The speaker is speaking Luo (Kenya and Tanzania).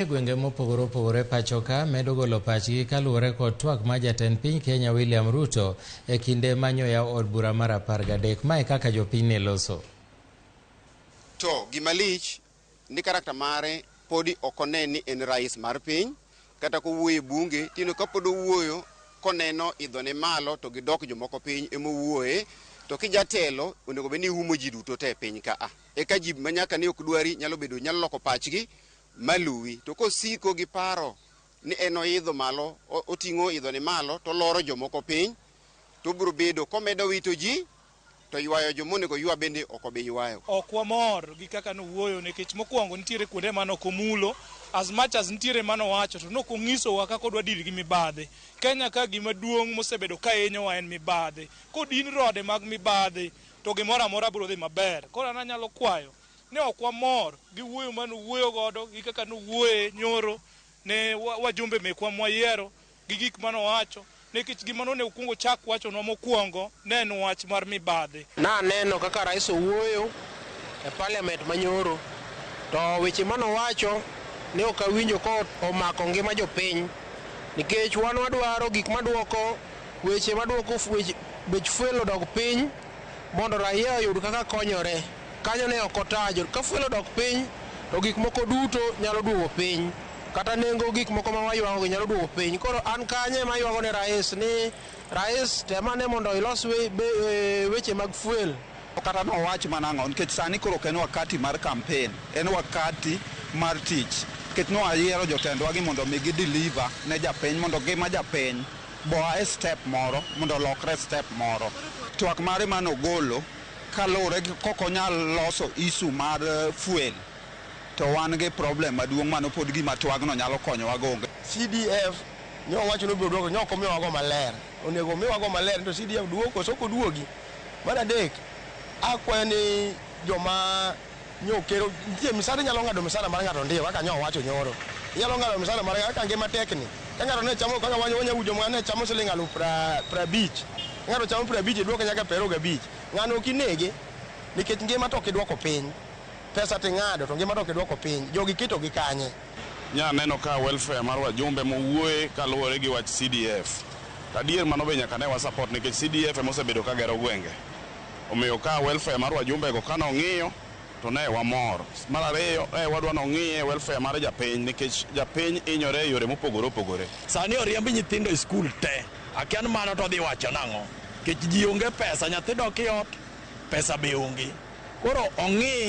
E gwenge mopogore opogore pacho ka medo golo pachgi kaluwore kod twak ma jatend piny Kenya William Ruto e kinde manyoyaw od bura mar 13. Mae kaka jopiny ne loso. To gima lich ni character mare podi ok one ni en rais mar piny kata kowuoyo e bunge tino kapod owuoyo koneno idhone malo to gidok jomoko piny emowuoye to kijatelo onego bed ni iumo ji duto te e piny ka a eka ji manyaka ni ok dwari nyalo bedo nyalo loko pachgi maluwi to kosiko gi paro ni en oidho malo oting'o idhone malo to oloro jomoko piny to obiro bedo komedo wito ji to ywayo joma onego ywa bende ok obi ywayo. Ok wamor gi kaka nowuoyo nikech mokwongo nitiere kuonde mane ok omulo as much as nitiere manowacho to nok onyisowa kaka odwa deal gi mibadhi. Kenya ka gima duong' mosebedo ka hinyowa en mibadhi. Kodin rode mag mibadhi to gimoro amora biro dhi maber. Koro an anyalo kwayo ni ok wamor gi wuoyo mane owuoyo godo gi kaka nowuoye nyoro ne wajumbe mekwa mwayiero gi gik manowacho nikech gima nonego kuongo chak wachonwa mokwongo ne en wach mar mibadhi. Naneno kaka rais owuoyo e parliament manyoro to weche manowacho ne ok awinjo ko omako ngima jopiny nikech wan wadwaro gik maduoko weche maduoko bech fuel odog piny mondo raia oyud kaka konyore. Kanyo ne ok otajo. Ka fuel odok piny to gik moko duto nyalo duogo piny. Kata nengo gik moko ma waywago gi nyalo duogo piny. Koro an kanye ema aywago ne rais ni rais temane mondo ilos weche mag fuel. Kata nowach mana ang'o nikech sani koro ok en wakati mar campaign, en wakati mar tich. Nikech nwayiero jotendwa gi mondo mi gi deliver ne japiny mondo ngima japiny boa e step moro mondo olokre step moro. Twak mare manogolo kaluwore gi kok onyal loso issue mar fuel to wan gi problem maduong' mano pod gima twagno nyalo konyowa go onge. CDF nyowacho ni obiro duoko nyok omiwago maler. Onego omiwago maler to CDF duogo koso ok oduogi. Mar adek, akwayo ni joma nyokero nitie misara inyalo ng'ado misara mar ng'ato ndiyo kaka nyowacho nyoro. Inyalo ng'ado misara mar kaka ngima tek ni. Ka ng'ato ne chamo kaka wanya winjo ne chamo siling aluf 50. Ng'ato chamo 50 iduoke nyaka 25. Ng'ano ok inege nikech ngima to ok idwoko piny. Pesa ting'ado to ngima to ok idwoko piny. Jogi keto gi kanye? Nya neno ka welfare mar wajumbe mowuoye kaluwore gi wach CDF. Adier mano be nyaka ne wa support nikech CDF ema osebedo ka gero gwenge. Omiyo ka welfare mar wajumbe go kanong'iyo to ne wamor. Mar ariyo, ne wadwa nong'iye welfare mar japiny nikech japiny hinyore e yore mopogore opogore. Sani oriemb nyithindo e skul te. Akia ni mano to odhi wacho nang'o. Nikech ji onge pesa, nyathi dok e ot, pesa be onge. Koro ong'i.